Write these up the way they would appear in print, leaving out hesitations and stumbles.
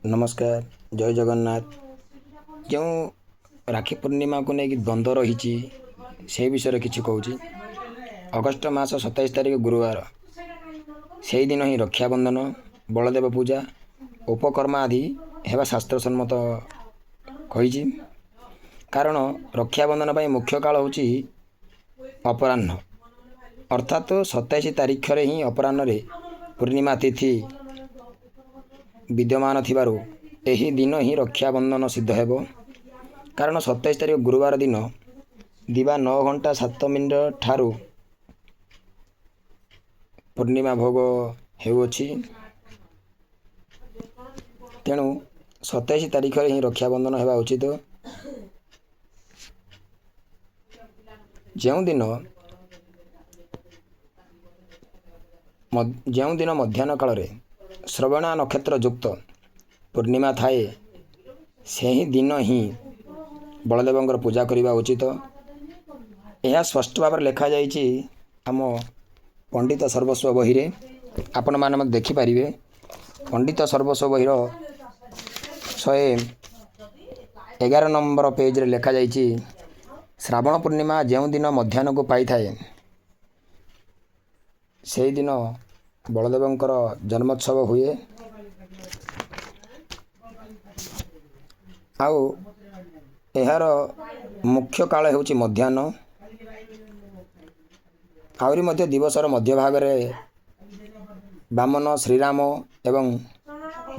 ନମସ୍କାର, ଜୟ ଜଗନ୍ନାଥ। ଯେଉଁ ରାକ୍ଷୀ ପୂର୍ଣ୍ଣିମାକୁ ନେଇକି ଦ୍ୱନ୍ଦ୍ୱ ରହିଛି, ସେହି ବିଷୟରେ କିଛି କହୁଛି। ଅଗଷ୍ଟ ମାସ 27 ତାରିଖ ଗୁରୁବାର, ସେଇଦିନ ହିଁ ରକ୍ଷାବନ୍ଧନ, ବଳଦେବ ପୂଜା, ଉପକର୍ମ ଆଦି ହେବା ଶାସ୍ତ୍ର ସମ୍ମତ କହିଛି। କାରଣ ରକ୍ଷାବନ୍ଧନ ପାଇଁ ମୁଖ୍ୟ କାଳ ହେଉଛି ଅପରାହ୍ନ, ଅର୍ଥାତ୍ 27 ତାରିଖରେ ହିଁ ଅପରାହ୍ନରେ ପୂର୍ଣ୍ଣିମା ତିଥି ବିଦ୍ୟମାନ ଥିବାରୁ ଏହି ଦିନ ହିଁ ରକ୍ଷାବନ୍ଧନ ସିଦ୍ଧ ହେବ। କାରଣ 27 ତାରିଖ ଗୁରୁବାର ଦିନ ଦିବା 9 ଘଣ୍ଟା 7 ମିନିଟ୍ ଠାରୁ ପୂର୍ଣ୍ଣିମା ଭୋଗ ହେଉଅଛି। ତେଣୁ 27 ତାରିଖରେ ହିଁ ରକ୍ଷାବନ୍ଧନ ହେବା ଉଚିତ। ଯେଉଁଦିନ ଯେଉଁଦିନ ମଧ୍ୟାହ୍ନ କାଳରେ ଶ୍ରବଣା ନକ୍ଷତ୍ର ଯୁକ୍ତ ପୂର୍ଣ୍ଣିମା ଥାଏ, ସେହି ଦିନ ହିଁ ବଳଦେବଙ୍କର ପୂଜା କରିବା ଉଚିତ। ଏହା ସ୍ପଷ୍ଟ ଭାବରେ ଲେଖାଯାଇଛି ଆମ ପଣ୍ଡିତ ସର୍ବସ୍ୱ ବହିରେ, ଆପଣମାନେ ମଧ୍ୟ ଦେଖିପାରିବେ। ପଣ୍ଡିତ ସର୍ବସ୍ୱ ବହିର 111 ନମ୍ବର ପେଜରେ ଲେଖାଯାଇଛି, ଶ୍ରାବଣ ପୂର୍ଣ୍ଣିମା ଯେଉଁଦିନ ମଧ୍ୟାହ୍ନକୁ ପାଇଥାଏ, ସେଇଦିନ ବଳଦେବଙ୍କର ଜନ୍ମୋତ୍ସବ ହୁଏ। ଆଉ ଏହାର ମୁଖ୍ୟ କାଳ ହେଉଛି ମଧ୍ୟାହ୍ନ। ଆହୁରି ମଧ୍ୟ ଦିବସର ମଧ୍ୟଭାଗରେ ବାମନ, ଶ୍ରୀରାମ ଏବଂ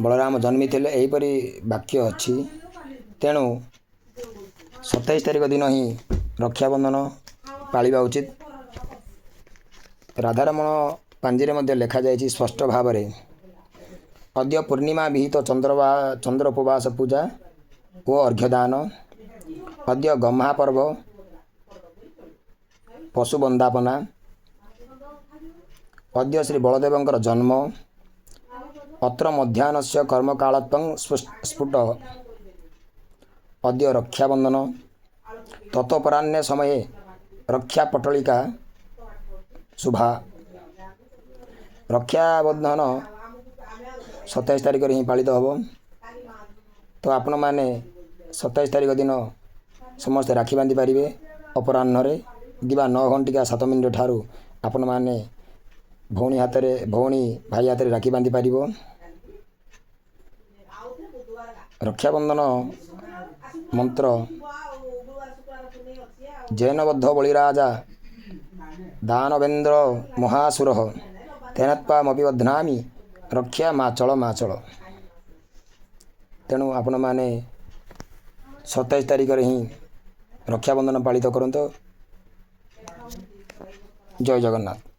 ବଳରାମ ଜନ୍ମିଥିଲେ, ଏହିପରି ବାକ୍ୟ ଅଛି। ତେଣୁ 27 ତାରିଖ ଦିନ ହିଁ ରକ୍ଷାବନ୍ଧନ ପାଳିବା ଉଚିତ। ରାଧାରମଣ ପାଞ୍ଜିରେ ମଧ୍ୟ ଲେଖାଯାଇଛି ସ୍ପଷ୍ଟ ଭାବରେ, ଅଦ୍ୟ ପୂର୍ଣ୍ଣିମା ବିହିତ ଚନ୍ଦ୍ର ଉପବାସ ପୂଜା ଓ ଅର୍ଘ୍ୟଦାନ, ଅଦ୍ୟ ଗହ୍ମା ପର୍ବ, ପଶୁ ବନ୍ଦାପନା, ଅଦ୍ୟ ଶ୍ରୀ ବଳଦେବଙ୍କର ଜନ୍ମ, ଅତ୍ର ମଧ୍ୟାହ୍ନସ୍ୟ କର୍ମକାଳତ୍ୱଂ ସ୍ଫୁଟ, ଅଦ୍ୟ ରକ୍ଷାବନ୍ଧନ, ତତୋପରାହ୍ନେ ସମୟେ ରକ୍ଷା ପଟଳିକା ଶୁଭା। ରକ୍ଷାବନ୍ଧନ 27 ତାରିଖରେ ହିଁ ପାଳିତ ହେବ। ତ ଆପଣମାନେ 27 ତାରିଖ ଦିନ ସମସ୍ତେ ରାକ୍ଷୀ ବାନ୍ଧି ପାରିବେ। ଅପରାହ୍ନରେ ଦିବା 9 ଘଣ୍ଟିକା 7 ମିନିଟ୍ ଠାରୁ ଆପଣମାନେ ଭଉଣୀ ହାତରେ, ଭଉଣୀ ଭାଇ ହାତରେ ରାକ୍ଷୀ ବାନ୍ଧି ପାରିବ। ରକ୍ଷାବନ୍ଧନ ମନ୍ତ୍ର: ଜୈନବଦ୍ଧ ବଳିରାଜା ଦାନବେନ୍ଦ୍ର ମହାସୁର, ତେନତ୍ୱାମପି ବଧ୍ନାମି ରକ୍ଷା ମା ଚଳ ମା ଚଳ। ତେଣୁ ଆପଣମାନେ 27 ତାରିଖରେ ହିଁ ରକ୍ଷାବନ୍ଧନ ପାଳିତ କରନ୍ତୁ। ଜୟ ଜଗନ୍ନାଥ।